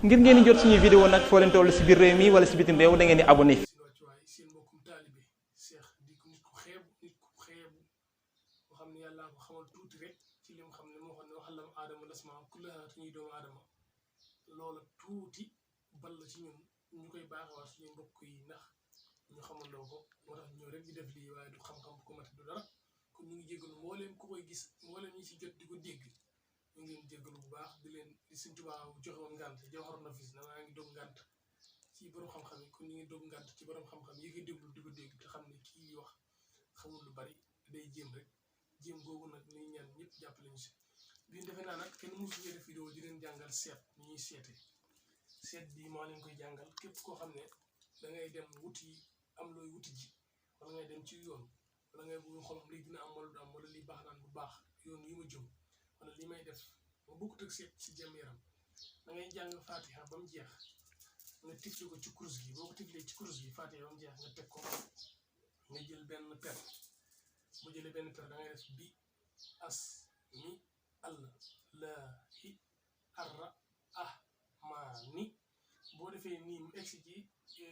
ngir ngeen di jot suñuy vidéo nag foo leen toll si biir réew mi wala si bitim réew da ngeen di abonné. seen mbokkum taalibe Cheikh di ko nit ku xeebu boo xam ne yàllaa ko xamal tuuti rek ci li mu xam ne moo xam ne waxalam aadama lasmaa kullahaa te ñuy doomu aadama loola tuuti bal la ci ñun ñu koy baaxewaat suñu mbokk yi ndax ñu xamandoo ko moo tax ñëw rek di def lii waaye du xam-xam ko mat du dara kon ñu ngi jégalu mbooleem ku koy gis mbooleem ñi ci jot di ko dégg ñu ngi leen jégalu bu baax di leen di Sëñ Tuubaa joxe woon ngànt Jawharu Nafiis na maa ngi dog ngànt ci borom xam-xam yi kon ñu ngi dog ngànt ci borom xam-xam yi koy déglu di ko dégg te xam ne kii wax xamul lu bari day jéem rek jéem googu nag ni ñaan ñëpp jàppale ñu si bi defe naa nag kenn mosu ñu def vidéo di leen jàngal seet ni ñuy seete seet bi maa leen koy jàngal képp koo xam ne da ngay dem wuti am looy wuti ji wala ngay dem ci yoon wala ngay bu xool lii dina am wala du am wala lii baax naan bu baax yoon yi ma jëm wala li may def ma bokkut ak seet ci jëm yaram da ngay jàng Fatiha ba mu jeex nga tifli ko ci kurus gi boo ko tiflee ci kurus gi Fatiha ba mu jeex nga teg ko nga jël benn per bu jëlee benn per da ngay def bi as mi all laahi arra ah maa ni boo defee nii mu egsi ci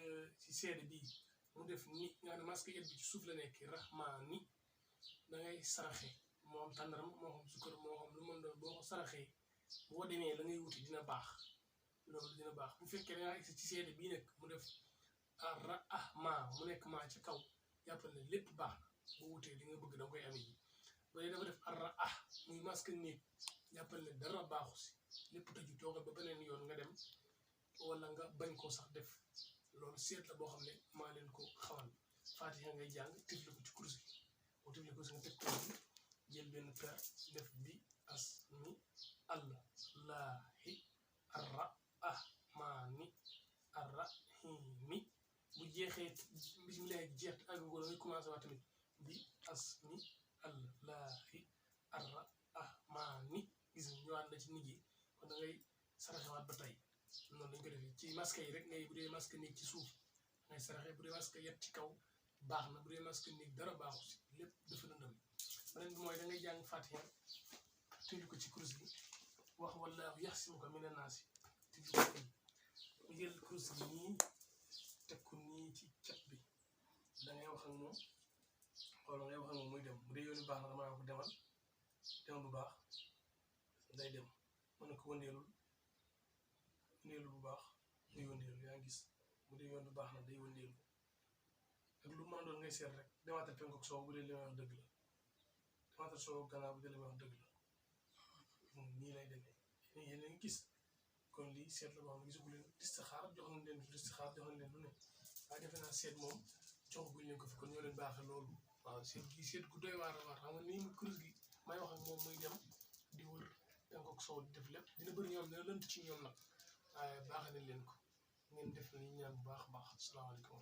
seede bii mu def ni nga ne masque yet bi ci suuf la nekk rahmaani da ngay saraxe moo xam tàndaram moo xam sukkar moo xam lu mën doon boo ko saraxee boo demee la ngay wuti dina baax loolu dina baax bu fekkee da ngaa egsi ci seede bii nag mu def arra ah maa mu nekk maa ci kaw jàppal ne lépp baax na boo wutee li nga bëgg da nga koy amee ji ba dafa def arra ah muy masque néeg jàppal ne dara baaxu si lépp tëju toogal ba beneen yoon nga dem wala nga bañ koo sax def loolu seet la boo xam ne maa leen ko xamal Fatiha ngay jàng tifli ko ci kurus gi boo tifli ko si nga teg ko jël benn per def bi as mi all laahi arra ah maa ni arra mi bu jeexee bisimilah jeex te àgg ko da ngay commencé waat tamit bi as mi all laahi arra ah maa ni gis nga ñëwaat na ci nit yi kon da ngay saraxewaat ba tey noonu lañ ko defee ci masque yi rek ngay bu dee masque néeg ci suuf ngay saraxe bu dee masque yet ci kaw baax na bu dee masque néeg dara baaxu si lépp dafa lëndëm beneen bi mooy da ngay jàng Fatiha tëju ko ci kurus gi wax wallaahu yaxsimuka mina naasi tëju ko fii mu jël kurus gi nii teg ko nii ci cat bi da ngay wax ak moom wala ngay wax ak moom muy dem bu dee yoon yu baax na dama ko demal bu baax day dem mën na ko wëndeelul bu baax day wëndeelu yaa ngi gis bu dee yoon bu baax na day wëndeelu ak lu mën a doon ngay seet rek demaatal penku ak soow bu dee li may wax dëgg la demaatal soow ak gannaaw bu dee li may wax dëgg la nii lay demee yéen a ngi gis kon lii seet la boo xam ne gisagu leen listixaar jox nañ leen listixaar jox nañ leen lu ne waaye defe naa seet moom joxaguñ leen ko fi kon ñoo leen baaxee loolu waaw seet gi seet gu doy waar a waar xam nga nii kurus gi may wax ak moom muy dem di wër penku ak soow di def lépp dina bëri ñoom dina lënt ci ñoom nag waaye baax nañ leen ko ngeen def li ñaan bu baax a baax asalaamaaleykum